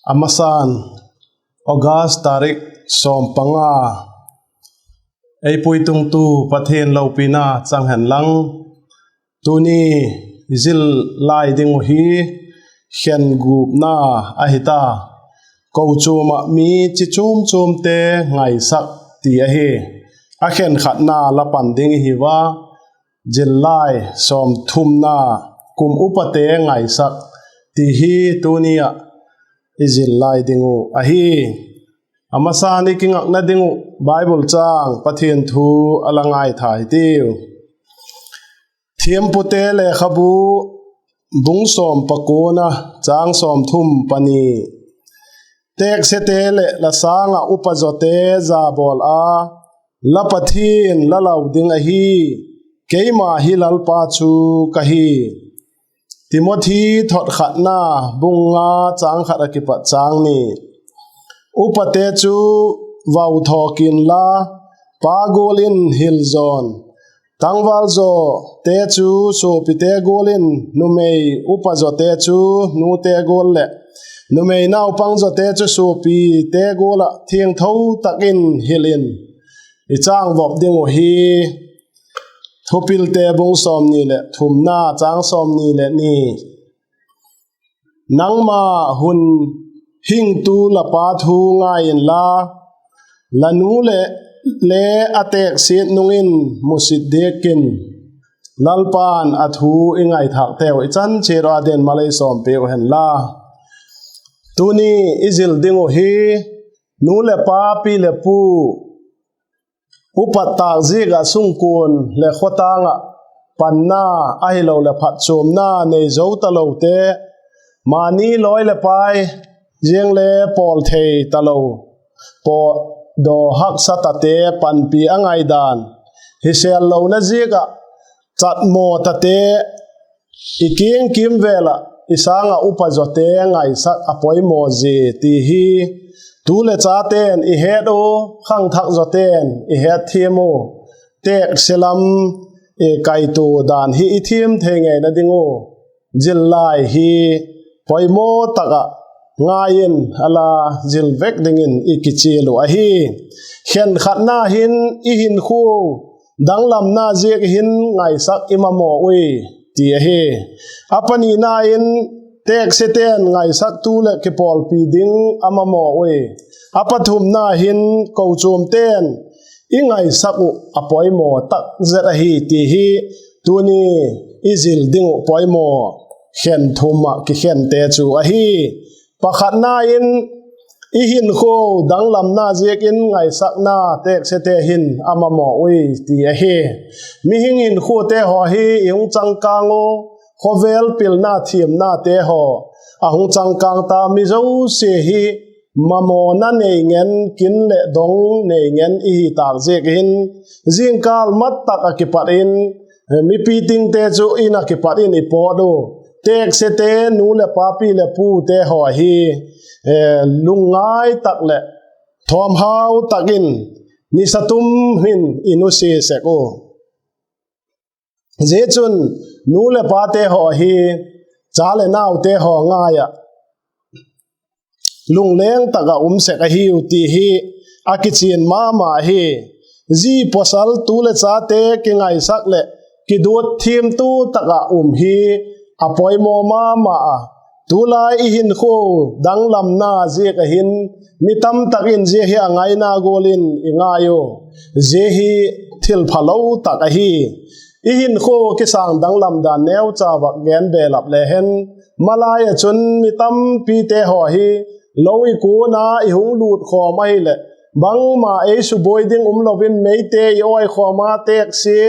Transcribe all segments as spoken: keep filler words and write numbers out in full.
A masan, August tarik sawm panga, ei puitungtu Pathian lopina chang hen lang. Tuni i zil lai ding uh hi khen gupna ahi ta. Kochuam ah mi chi chuam chuamte ngaisak ti ahi. A khenkhatna la pan ding i hi ua, zil lai sawmthumna, kum upate ngaisak ti hi tuni ah i zil lai ding uh ahi. A masan i kingakna ding uh Bible chang Pathian thu a la ngaitha hitiu. Thiampute lekhabu, bung sawm pakuana, chang sawmthum pani. Teksiate leh la sâng ah upa zawte za bawl a, la Pathian la lau ding ahi, keima hi Lalpa chu ka hi. Timothi thotkhatna, bung nga, chang khat ah kipat chang ni. Upate chu vau thawk inla, pa gual in hil zawn. Tangval zawte chu suapite gual in, numei upa zawte chu nute gual leh numei naupang zawte chu suapite gual ah thiangtho tak in hil in. I chang vop ding uh hi Thupilte bung sawmni leh thumna, chang sawmni leh ni. Nangma hun hingtu la pa thu ngai inla, la nu leh le a teksiat nung in musit diak in. Lalpa'n a thu i ngaithâkteu i chan chiat ua ding malei sawmpi uh hen la. Tuni i zil ding uh hi nu leh pa, pi leh pu upat tâk ziak ah sungkuan leh khawtâng ah panna ahiloleh phatchuamna nei zo talote, mani lawi leh pai ziang le pawl thei talo, pawtdaw haksa tate panpi a ngaidan, hisel lona ziak ah chatmaw tate, i kiang kîmvêl ah i sâng ah upa zawte ngaisak a poimaw zia ti hi tu leh chate'n i het u, khangthak zawte'n i hetthiam u, tekse lam kaitua dan hi i thiam thei ngeina ding uh zil lai hi poimaw tak ah ngai in a la zil vek dingin i kichial uh ahi. Khenkhatna hin i hinkhua danglamna ziak hin ngaisak i mamaw ui ti ahi. A panina in teksite'n ngaisaktu leh kipawlpi ding a mamaw ui. A pathumna hin kochuamte'n i ngaisak uh a poimaw tak zet ahi ti hi tuni i zil ding uh poimaw khen thum ah kikhente chu ahi. Pakhatna in i hinkhua danglamna ziak in ngaisakna teksite hin a mamaw ui ti ahi. Mihing hinkhuate haw hi i hung changkâng u, khawvel pilna thiamnate haw a hung changkâng ta, mi zosia hi mamawna nei ngen, kin leh dong nei ngen i hi tâk ziak hin, zingkâl mat tak ah kipat in mipi tingte chu in ah kipat in i pawt u, teksite, nu leh pa, pi leh pute haw hi lungngai tak leh thawmhau tak in nisa tum hin i nusia sek u. Zia chun nu leh pate haw hi cha leh naute haw ngai ah lungleng tak ah um sek ahiu ti hi a kichian ma ma hi. Zi pawsal tu leh chate kingaisak leh kiduat thiamtu tak ah um hi a poimaw ma ma a. Tulai i hinkhua danglamna ziak ah hin mi tam tak in zia hi a ngaina gual in i ngai u. Zia hi thil phalo tak ahi. I hinkhua kisâng danglam dan neucha vak gen belap le hen, malai ah chun mi tampite haw hi lo i kuan a i hung lût khawm ahileh bangma ei subuai ding um lo in meite i awi khawm a, teksia,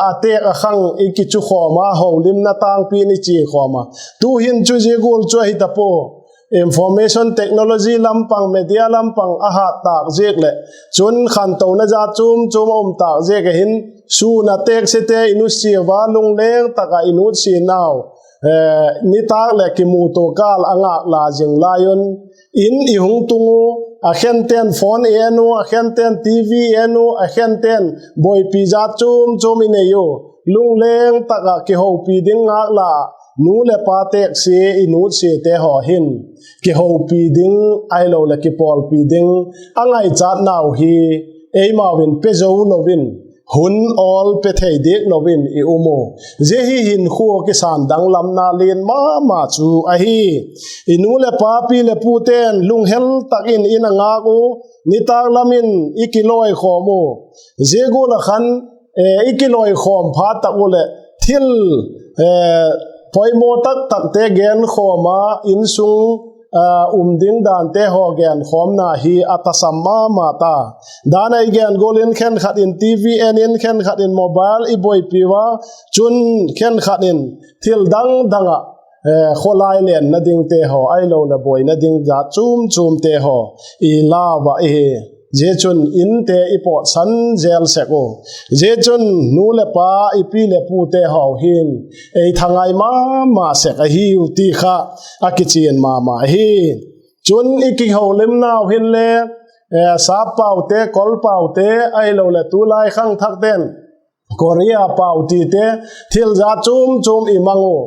a têk a khang i kichu khawm a, holimna tângpi in i chia khawm a. Tu'hin chu zia gual chu ahi ta pua. Information technology lam pang, media lam pang a hât tâk ziak leh chun khantona jat chuam chuam a um tâk ziak ah hin, sûn a teksite i nusia ua, lungleng tak ah i nutsia nau nitâk leh kimutua kâl a ngâk la zing lai un, in i hung tung u, a khente'n phone en u, a khente'n TV en u, a khente'n buaipi jat chuam chuam i nei u, lungleng tak ah kihopi ding ngâk la ah nu leh pa têksia i nutsiate haw hin kihopi ding, ahiloleh kipawlpi ding a ngaichatnau hi eimau in pe zo lo in, hun awl pe thei diak lo in i um u. Zia hi hinkhua kisan danglamna lian ma ma chu ahi. I nu leh pa, pi leh pute'n lunghel tak in in a ngak u, nitâk lam in i kilawikhawm u. Zia gual ah khan i kilawikhawm phat tak u leh thil poimaw tak takte genkhawm a, insung um ding dante haw genkhawmna hi a tasam ma ma ta. Dan ah i gen gual in khenkhat in TV en in, khenkhat in mobile i buaipi ua, chun khenkhat in thil dang dang ah khawlai lenna dingte haw, ahiloleh buaina ding jat chuam chuamte haw i lau ah i hi. Zia chun inte i pawtsan zel sek u. Zia chun nu leh pa, i pi leh pute haw hin ei thangai ma ma sek ahiu ti kha a kichian ma ma ahi. Chun i kiholimnau hinle sappaute, kolpaute, ahiloleh tulai khangthakte'n Korea pau tite, thil jat chuam chuam i mang u.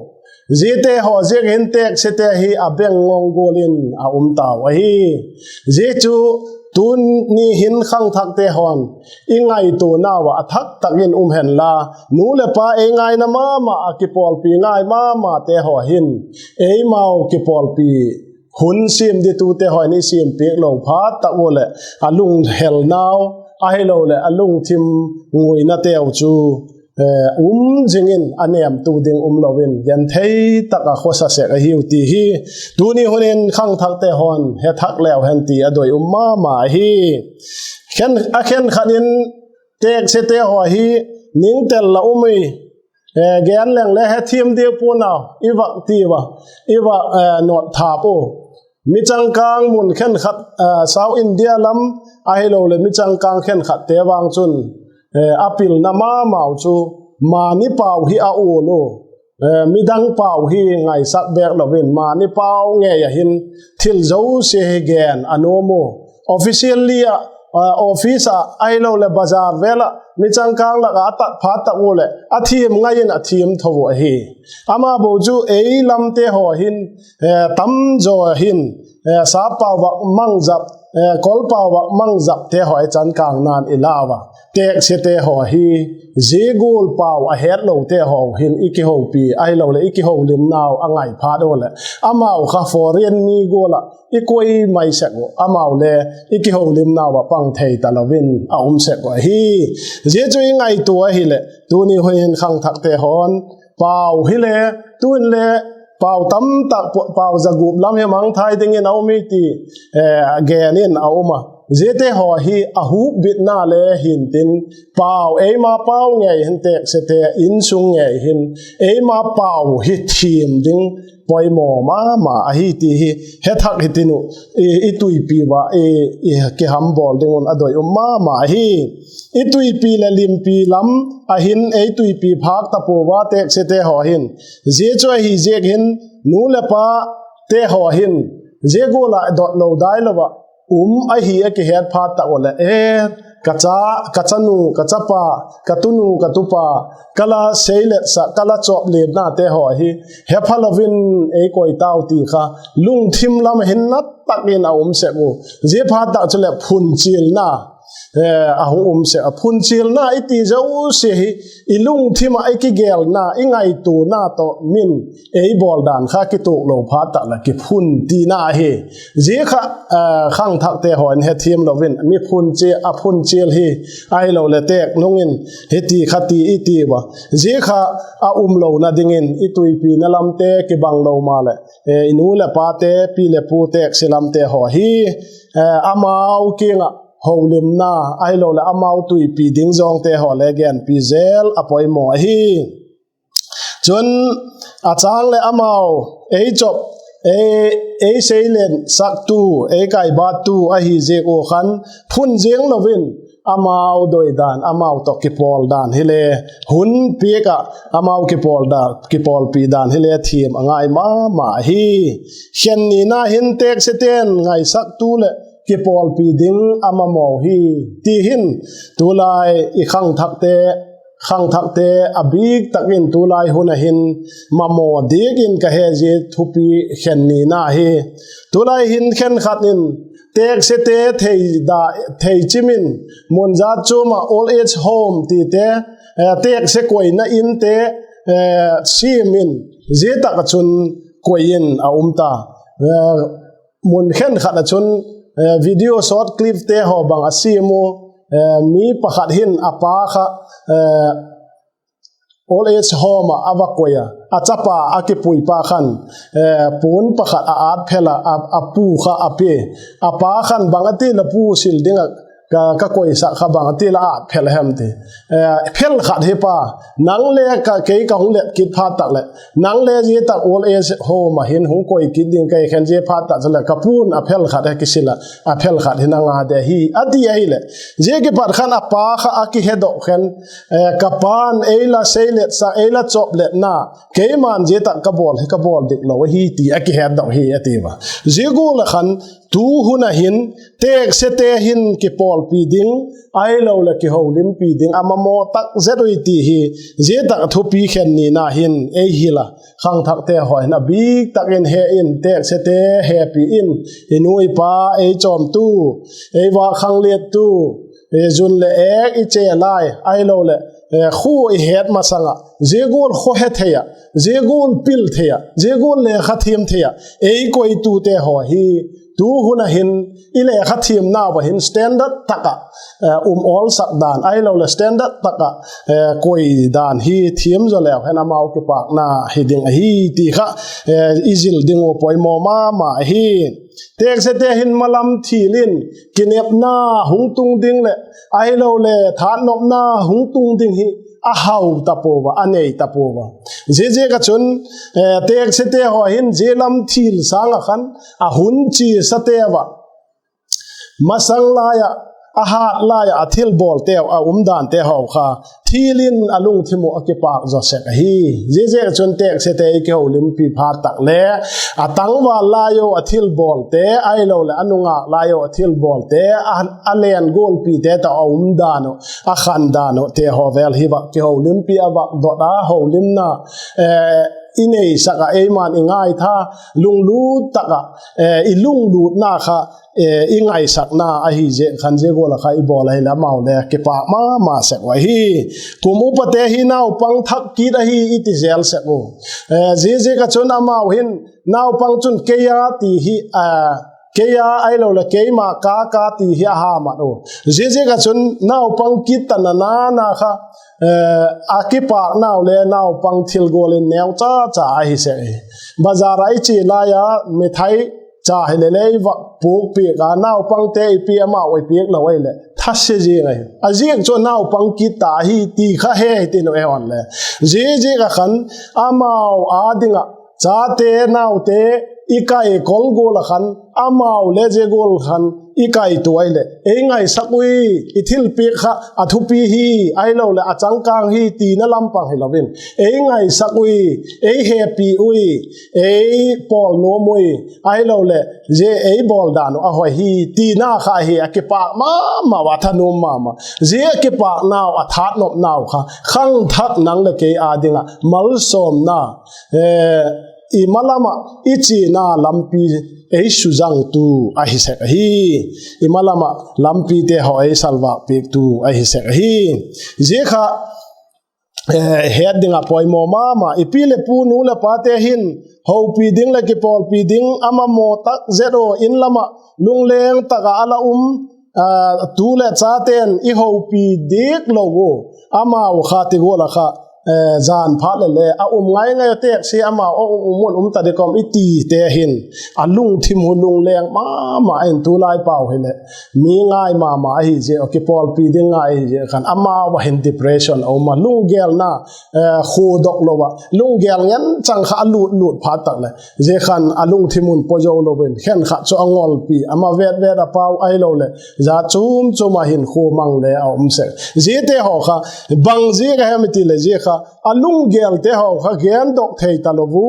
Ziate haw ziak hin têksiate hi a beng ngawng gual in a um tau ahi. Zia chu tuni hin khangthakte haw'n i ngaituanau ah a thak tak in um henla, nu leh pa ei ngaina ma ma ah kipawlpi ngai ma mate haw hin eimau kipawlpi hun siam ditute haw in i siampiak lo phat tak u leh a lunghelnau, ahiloleh a lungthim nguinateu chu um zing in a nêmtu ding um lo in genthei tak ah khawsa sek ahiu ti hi tuni hun in khangthakte haw'n he thak leu hen ti a doi um ma ma ahi. A khenkhat in têksiate haw hi ningtel la um i, gen leng le hethiam diak pua'n a, i vak ti ua, i vak notthap u. Michangkâng mun khenkhat, South India lam, ahiloleh michangkâng khenkhatte vang chun a pilna ma mau chu mani pau hi a ual u. Midang pau hi ngaisak bêk lo in mani pau ngei ah hin thil zosia hi gen a nuam u. Officially ah, office ah, ahiloleh bazar vêl ah michangkâng lak ah a tat phat tak u leh a thiam ngai in a thiam tho u ahi. Ama bo chu ei lamte haw hin tamzaw hin sappau vak mang zap, kolpau vak mang zapte haw i chankângna'n i lau a, têksiate haw hi zia gual pau a hetlote haw hin i kihopi, ahiloleh i kiholimnau a ngai phat u leh amau kha foreign mi gual ah i koi mai sek u, amau le i kiholimnau ah pang thei talo in a um sek u ahi. Zia chu i ngaitua ahileh tuni hun in khangthakte haw'n pau hile, tu'n le pau tamtak, pau za gup lam hi mangthai dingin a um hi ti gen in a um a. Ziate haw hi a hukbitna le hintin, pau, eima pau ngei hin têksiate insung ngei hin eima pau hi thiam ding poimaw ma ma ahi ti hi he thak hitin uh, i tuipi ua, i kiham bawl ding un a doi um ma ma ahi. I tuipi leh limpi lam ah hin ei tuipi phâk ta pua ua têksiate haw hin. Zia chu ahi ziak hin nu leh pate haw hin zia gual ah dot lo dai lo ah um ahi a kihet phat tak u leh, e, ka cha, ka chanu, ka chapa, ka tunu, ka tupa, ka la seiletsak, ka la chawpliatnate haw hi he phalo in ei koi tau ti kha lungthim lam ah hin na tak in a um sek u. Zia phat tak chuleh phunchialna a hung um sek a. Phunchialna i ti zosia hi i lungthim ah i kigelna, i ngaituana tawh min ei bawl dan kha kituak lo phat tak leh kiphun tina ahi. Zia kha khangthakte haw in hethiam lo in mi phunchial, a phunchial hi, ahiloleh têk nung in hiti kha ti i ti ua, zia kha a um lona dingin i tuipina lamte kibang lo maleh, i nu leh pate, pi leh pu têksia lamte haw hi amau kiang ah holimna, ahiloleh amau tuipi ding zawngte haw le genpi zel a poimaw ahi. Chun, a châng leh amau ei chawp, ei seilen saktu, ei kaibattu ahi ziak ua khan phun ziang lo in, amau doidan, amau tawh kipawl dan hile, hun piak ah amau kipawl dan, kipawlpi dan hile thiam a ngai ma ma hi. Khen nina hin têksiate'n ngaisaktu leh kipawlpi ding a mamaw hi, ti hin tulai i khangthakte khangthakte a bîk tak in tulai hun ah hin mamaw diak in ka he zia thupi khen nina hi. Tulai hin khenkhat in têksiate thei chim in, mun zat chuam ah old age home tite, têksi koina inte siam in, zia tak ah chun koi in a um ta. Mun khenkhat ah chun video short clipte haw bang a siam u, mi pakhat hin a pa kha old age home ah a va koi a, a chapa a kipuipa khan puan pakhat a ât phel a, a pu kha a pia. A pa khan bang a ti la pu sil ding ah ka koisak kha bang a ti la ât phel hem ti. Phel khat hi pa, nang le kei ka hung let kit phat tak leh, nang le zia tak old age home ah hin hung koi kit ding ka hi khen, zia phat tak chu leh ka pu'n a phel khat a kisil a, a phel khat hi nang a de hi a ti ahileh, zia kipat khan a pa kha a kihedok khen, ka pa'n ei la seiletsak, ei la chawpletna, keima'n zia tak ka bawl hi ka bawl dik lo ahi ti a kihedok hi a ti a. Zia gual ah khan tu hun ah hin têksiate hin kipawlpi ding, ahiloleh kiholimpi ding a mamaw tak zet ui ti hi zia tak thupi khen nina hin ei hil a. Khangthakte haw hin a bîk tak in he in, têksiate hepi in, i nu i pa, ei chawmtu, ei va khangliattu, zun leh êk i che lai, ahiloleh khua i het masang ah zia gual khawhe thei ah, zia gual pil thei ah, zia gual lekha thiam thei ah ei koitute haw hi tu hun ah hin i lekha thiamnau ah hin standard tak ah um awlsak dan, ahiloleh standard tak ah koi dan hi thiam zaw leu hen amau kipâkna hi ding ahi ti kha i zil ding uh poimaw ma ma ahi. Têksiate hin malam thil in kinepna hung tung ding leh, ahiloleh thanopna hung tung ding hi a hau ta pua a, a nei ta pua a. Ziaziak ah chun têksiate haw hin zia lam thil sâng ah khan a hun chiasate ah masang lai ah, a hât lai ah a thilbawlteu a umdante haw kha thil in a lungthim uh a kipâk zaw sek ahi. Ziaziak ah chun têksiate i kiholimpi phat tak le, a tangval lai uh a thilbawlte, ahiloleh a nungâk lai uh a thilbawlte, a lengualpite tawh a umdan uh, a khandan uhte haw vel hi vak kiholimpi a vak dot a, holimna i neisak ah eima'n i ngaitha, lunglut tak ah i lunglutna kha i ngaisakna ahi ziak khan zia gual ah kha i bawl ahileh amau le kipâk ma ma sek uh ahi. Kum upate hi naupang thak kit ahi i ti zel sek uh. Ziaziak ah chun amau hin naupang chun kei a ti hi, kei a ahiloleh keima ka ka ti hi a ha mat uh. Ziaziak ah chun naupang kit ta na na na kha a kipâknau le naupang thil gual in neucha cha ahi sek hi. Bazar ah i chia lai a mithai cha hileh le i vak puakpiak a, naupangte i pi amau i piak lo ahileh thasia zing ahi. A ziak chu naupang kit ta ahi ti kha he hi tin uh e hon le. Ziaziak ah khan amau â ding ah chate naute i kaikol gual ah khan amau le zia gual khan i kaitua ahileh ei ngaisak ui, i thilpiak kha a thupi hi, ahiloleh a changkâng hi tina lam pang hilo in ei ngaisak ui, ei hepi ui, ei pawl nuam ui, ahiloleh zia ei bawl dan uh a hoi hi tina kha hi a kipâk ma ma ua, thanuam ma ma. Zia a kipâknau, a thanopnau kha khangthak nang leh kei â ding ah malsawmna, i malam ah i chiana lampi ei suzangtu ahi sek ahi. I malam ah lampite haw ei salvâkpiaktu ahi sek ahi. Zia kha het ding ah poimaw ma ma. I pi leh pu, nu leh pate hin hopi ding leh kipawlpi ding a mamaw tak zet uh, in lam ah lungleng tak ah a la um tu leh chate'n i hopi dik lo uh, amau kha ti gual ah kha jan phat leh le a um ngai ngai a, têksi amau a um um un um ta dik um i tite hin a lungthim uh lungleng ma ma in, tulai pau hileh mi ngai ma ma ahi ziak, kipawlpi ding ngai ahi ziak khan amau ah hin depression a um a, lunggêlna khudok lo ah lunggêl ngen chang kha a lût lût phat tak leh zia khan a lungthim un paw zo lo in khenkhat chu a ngolpi, ama vêt vêt a pau ahiloleh zat chuam chuam ah hinkhua mang le a um sek. Ziate haw kha bang ziak a hem i ti leh zia kha a lunggêlte haw kha gendok thei talo u,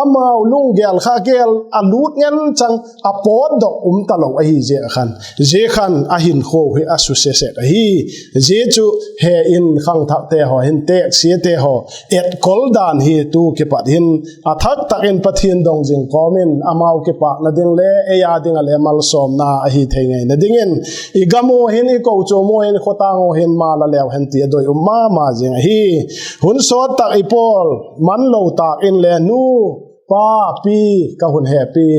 amau lunggêl kha gêl a lût ngen chang a pawtdok um talo ahi ziak ah khan, zia khan a hinkhua hi a suse sek ahi. Zia chu he in khangthakte haw hin teksiate haw etkol dan hi tu kipat hin a thak tak in Pathian dong zing kawm in amau kipâkna ding le ei â ding ah le malsawmna ahi thei ngeina dingin, i gam u hin, i kochuam u hin, khawtâng u hin mala leu hen ti a doi um ma ma zing ahi. Hun sawt tak i pawl man lo tâk inle nu, pa, pi, ka hun hepi.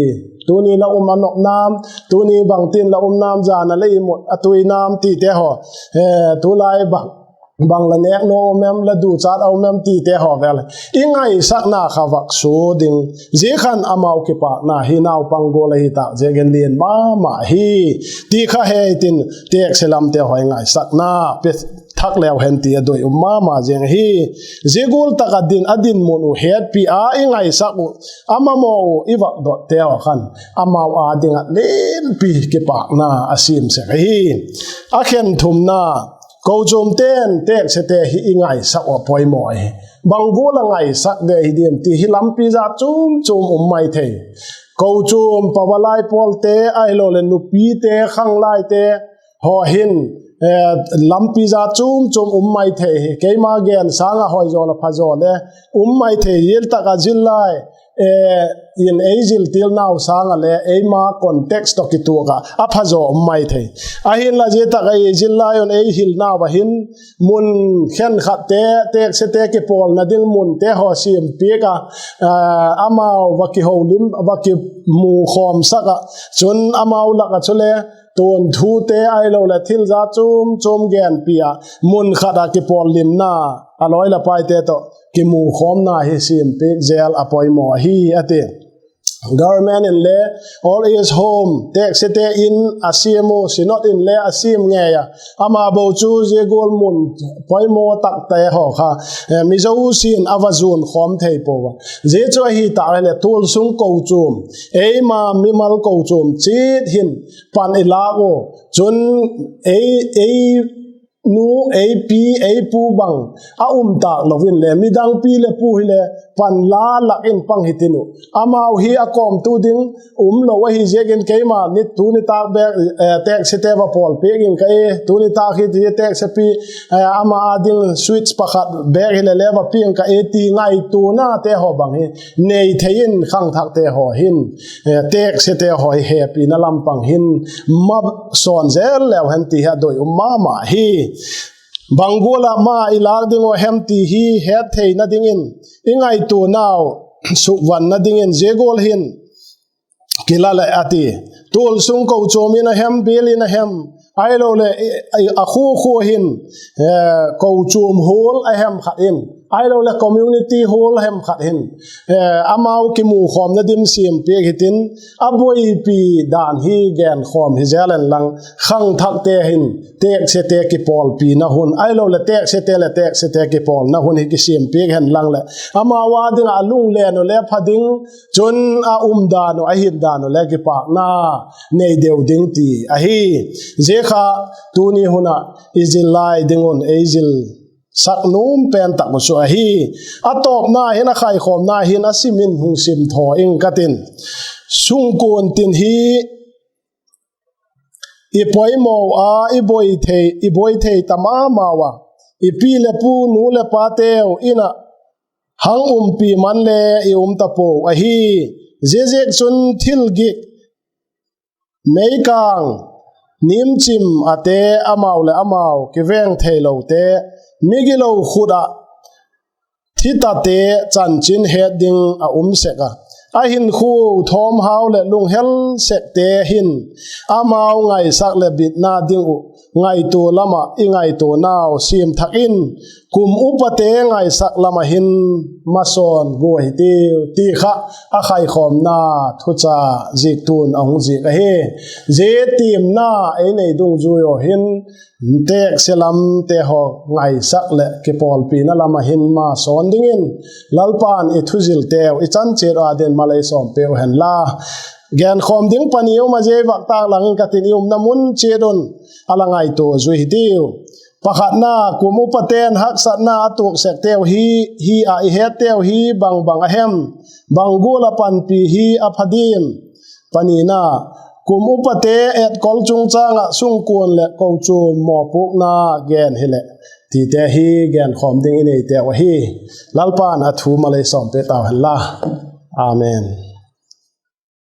Tuni la um a nop nam, tuni bangtin la um nam, zan a le i mut a tui nam tite haw, tulai bang, bang la nêk nuam em, la duchat a um em tite haw vel i ngaisakna kha vak sua ding, zia khan amau kipâkna hi naupang gual ahi tâk ziakin lian ma ma hi, ti kha he i tin, tekse lamte haw i ngaisakna pe thak leu hen ti a doi um ma ma zing ahi. Zia gual tak ah din a dinmun uh hetpi a i ngaisak uh, a mamaw uh i vak dotte haw khan amau â ding ah lianpi kipâkna a siam sek ahi. A khen thumna, kochuamte'n teksete hi i ngaisak uh a poimaw ahi. Bang gual a ngaisak de hi diam ti hi lampi zat chuam chuam um mai thei. Kochuam pavalai pawlte ahiloleh nupite, khanglaite haw hin lampi zat chuam chuam um mai thei hi. Keima gen sâng ah hoi zaw la pha zaw le um mai thei, zil tak ah zillai in ei ziltil nau sâng ah le eima context tawh kituak ah a pha zaw um mai thei. Ahinla zia tak ah i zillai un ei hil nau ah hin mun khenkhatte, teksete kipawlna ding munte haw siam piak a, amau va kiholim, va kimukhawmsak ah, chun amau lak ah chule tuanthute ahiloleh thil zat chuam chuam genpi ah mun khat ah kipawllimna, a lawi la paite tawh kimukhawmna hi siam piak zel a poimaw ahi a ti. Government in le old age home, teksete in a siam u, Synod in le a siam ngei a, ama bo chu zia gual mun poimaw takte haw kha mi zosia'n a va zuan khawm thei puau a. Zia chu ahi tak leh tualsung kochuam, eima mimal kochuam chiat hin pan i lâk u, chun ei, ei nu, ei pi, ei pu bang a um tâk lo inle midang pi leh pu hile pan la lak in pang hitin uh, amau hi a kawmtu ding um lo ahi ziakin keima ni, tu nitâk bêk teksete va pawl piak ing ka e, tu nitâk hi ti teksepi ama â ding switch pakhat bêk hile le va piang ka e ti ngaituanate haw bang hi nei thei in khangthakte haw hin teksete haw hi hepina lam pang hin ma sawn zel leu hen ti hi a doi um ma ma hi. Bang gual ah ma i lâk ding uh hem ti hi het theina dingin i ngaituanau sukvanna dingin zia gual hin kila leh a ti. Tualsung kochuam in a hem, bial in a hem, ahiloleh a khua khua hin kochuam hall a hem khat in, ahiloleh community hall a hem khat hin amau kimukhawmna dim siam piak hitin, a buaipi dan hi genkhawm hi zel en lang, khangthakte hin teksete kipawlpina hun ahiloleh teksete leh teksete kipawlna hun hi kisiam piak hen lang leh amau â ding ah a lunglen uh le pha ding, chun a umdan uh, a hindan uh le kipâkna nei deu ding ti ahi. Zia kha tuni hun ah i zillai ding un ei zil sak nuam pen tak uh chu ahi. A tawpna hin, a khaikhawmna hin a sim in hung sim thaw ing ka tin. Sungkuan tin hi i poimaw a, i buai thei, i buai thei ta ma mau a, i pi leh pu, nu leh pateu in ah hang umpi man le i um ta puau ahi. Ziaziakchun thil gik, meikâng, nimchim ate, amau leh amau kiveng theilote, migilo khut ah thi tate chanchin het ding a um sek a, a hinkhua thawmhau leh lunghel sekte hin amau ngaisak leh bitna ding uh ngaitua lam ah i ngaituanau siam thak in, kum upate ngaisak lam ah hin masawn gua hitiu ti kha a khaikhawmna thucha ziktu'n a hung zik ahi. Zia tiamna ei nei dungzui uh hin tekse lamte haw ngaisak leh kipawlpina lam ah hin masawn dingin Lalpa'n i thuzilteu i chan chiat â dingin mal ei sawmpiak uh hen la. Genkhawm ding pani um a, zia vak tâk lang in ka tin, i umna mun chiat un a la ngaitua zui hitiu. Pakhatna, kum upate'n haksatna a tuak sekteu hi, hi a i hetteu hi bang bang a hem? Bang gual ah panpi hi a pha diam? Panina, kum upate etkol chungchâng ah sungkuan leh kochuam mawpuakna gen hileh, tite hi genkhawm ding i neiteu ahi. Lalpa'n a thu mal ei sawmpiak tau hen la. Amen.